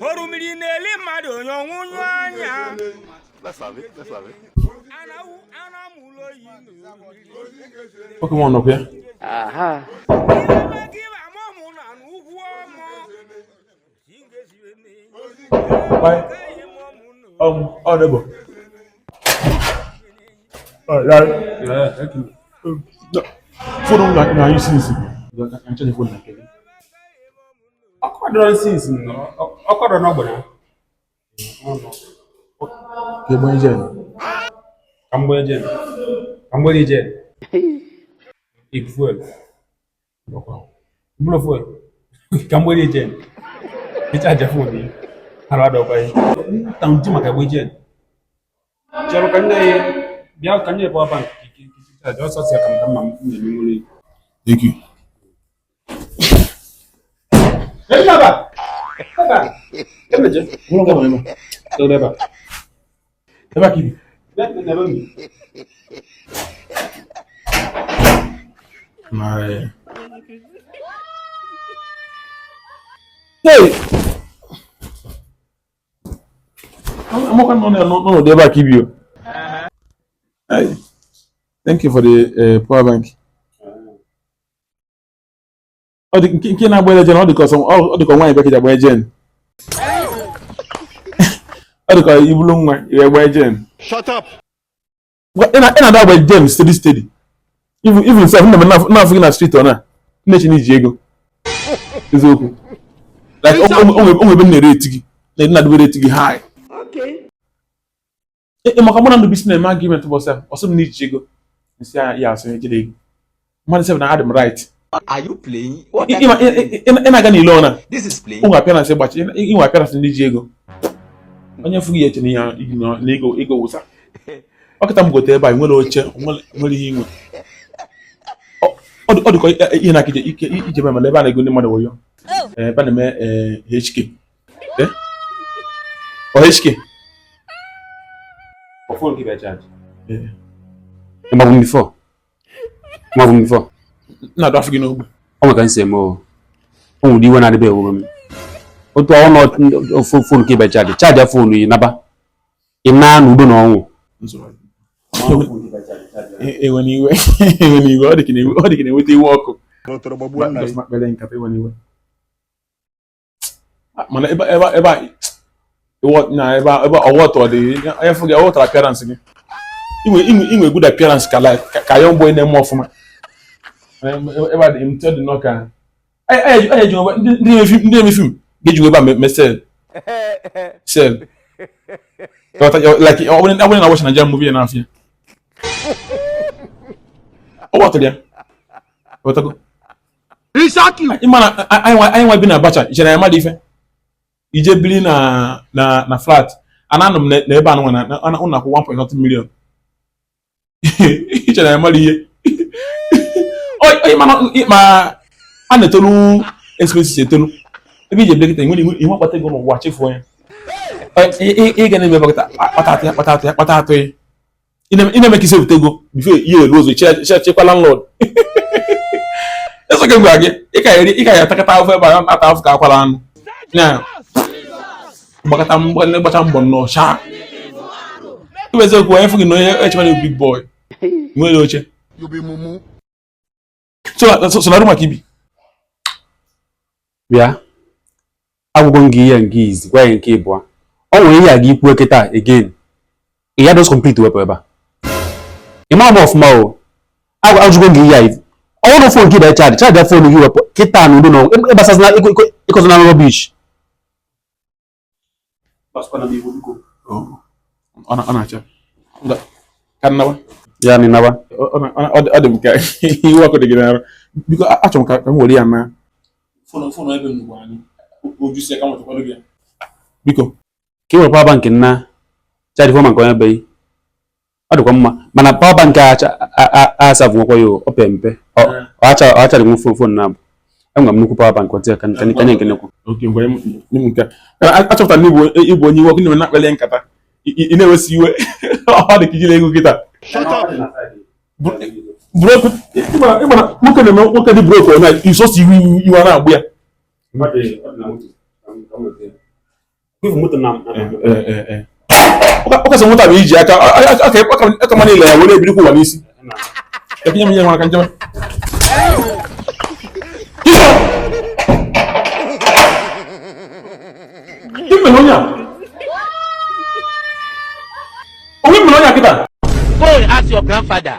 Orumiri na-eli mmadụ onye ọnwụnyụ anya. Let's have it. Let's have it. Anamụlụ oyi n'orumiri. Nwoke m ọnọkwa ya. Bye. Oh, neighbor. Oh, yeah. Yeah, thank you. No. Phone m na you since. Na charge phone na kele. Ọkụ adọrọ since ọkụ adọrọ n'ọgbọ na. Ke gbanye gen. Ka m gbanye gen. Ka m gbanye gen. Ibu fuel. Ọkwa. Bụrụ fuel. Ka m gbanye gen. Ịchaja phone gị. Arụ adọkwa ya. Nta nji maka gbe gen. Chọrọ ka nne ya bịa ka nye power bank ka ike chaja ọsọ si ka m ka mma m na-eme nwere. Thank you. Ebe a! Ebe a! Ebe je. Ụlọ ngwa nọ ebe. Ebe a. Ebe a ka ibi. Bịa ebe m bi. My. Hey! Amaka nọ na n'ọnọdụ ebe a ka ibi o. Hey. Thank you for the power bank. Ọ dị nke na-agba gen, ọ dị ka ọsọ, ọ dị ka nwaanyị bịa ka eji agba gen. Ọ dị ka ibulu nwa iwe gba gen. Shut up. Ị na-ada agba gen steady steady. Even sef, nna m na-afụ gị na street ọ na nnechi na iji ego. Eziokwu. Like o nwe ebe m na-ere eti gị, na na-adịbe eti gị high. Ị maka mụ na Ndụbụisi na-eme argument ụbọchị ahụ, ọ sị m na iji ego. Nsị ya ya asị ejide ego. Mmadụ sị na adị m right. Are you playing? What Ị are you playing? ị na-aga n'ilo ọ na This is playing. ụmụ appearance gbachi inwe appearance ndị ji ego. Onye fụ gị ya eche na ihe igi na ego ego wụsa. Ọkịta m gote ebe a nwere oche nwere ihe inwe. Ọ dị ka ihe na-aka ije ije ebe mana ebe a na-ego ndị mmadụ wayo. Ebe a na-eme HK. Eh? Ọ HK? Ọ phone gị bịa charge. Eh. Ịmabụ m before. Ịmabụ m before. Na-adụ afọ gị n'ogbe. Ọ nwere ka m si eme o. O nwere iwe na-adịbe ewebe m. Otu ọ nọ phone ka ịbịa charge. Charge phone ị naba. Ị naa n'udo na ọnwụ. Ewe n'iwe ewe n'iwe ọ dị ka na-enweta iwe ọkụ. Gbagbuo. Just makpere nkata ewe n'iwe. Mana ebe ebe ebe a iwe na ebe ebe ọwọ tọrọ dị onye fụ gị ọwọ tọrọ appearance gị. Inwe good appearance ka like ka young boy na-eme ọfụma. Ebe a dị ntị dị nnọọ ka anyị eji ndị na-eme film ga-eji ebe a mee sel sel. Like ọ bụrụ na watch Nigerian movie ya na-afịa. Ọ ghọtara ya. Ghọtago. Ịma na anyị nwa bi na Abacha, ichere na ya mmadụ ife. Ije biri na na na flat. Ana anọ m na ebe anụ na ụnụ akwụ 1.something million. Ichere na ya mmadụ ihe. Ọ ịma na ma a na-etolu expenses etolu. Ebe ije biri kịta inwe inwe akpata ego n'ụwa chefuo ya. Ị ga na-eme ebe kịta kpata atụ ya kpata atụ ya kpata atụ ya. Ị na-eme ka isi ebute ego before ihe elu ụzọ chekwa landlord. Eso ka m gwara gị, ị ka ya atakata afọ ebe a ata afọ ka akwara anụ. Ya gbakọta mgbacha mbọ nnọọ shaa. Ịbụ eziokwu onye fụ gị na onye echekwa na big boy. Nwere oche. You be mumu. So na maka ibi. Bịa. Agwụgwọ m gị ihe nke izi gwa ya nke ịbụọ. Ọ nwere ihe a gị ikwuo kịta again. Ị ya dos complete wepụ ebe a. Ị ma m ọfụma o. Ajụgo gị ihe a. Ọ bụrụ phone gị bịa charge, charge phone gị wepụ kịta n'udo na ọnwụ. Ịgbasazina ịkọzina rubbish. Ọ na-acha. Ka nnawa. Ya na ịnaba. Ọ dị m ka iwe ọkụ dị gị n'arụ. Biko achọrọ m ka m were ya na phone ebe m ugbu anyị. Oju si aka nwetakwara gị ya. Biko. Ka ị were power bank nna charge phone nke onye be ọ dịkwa mma mana power bank a asavụ nwekwa ya o pe mpe. Ọ achara nwe phone na abụ. Enwere m nnukwu power bank ọtị ka nye nke nnukwu. Okay, ngwa nye m nke a. Achọpụtara na ịbụ onye iwe ọkụ na na-akpali nkata. Ị na-ewesi iwe. Ọ dị ka ijiri ego kịta. Shut up. Broke ịma na nwoke na-eme nwoke dị broke ọ na isosi iwe iwe a na-agbụ ya. Moto na Ọkasị moto a bụ iji aka aka ma niile ya were ebirikwa ụwa n'isi. Ekinye m ihe nwa aka njem. Gịnị mere onye a? Onye mere onye a kịta? Go and ask your grandfather.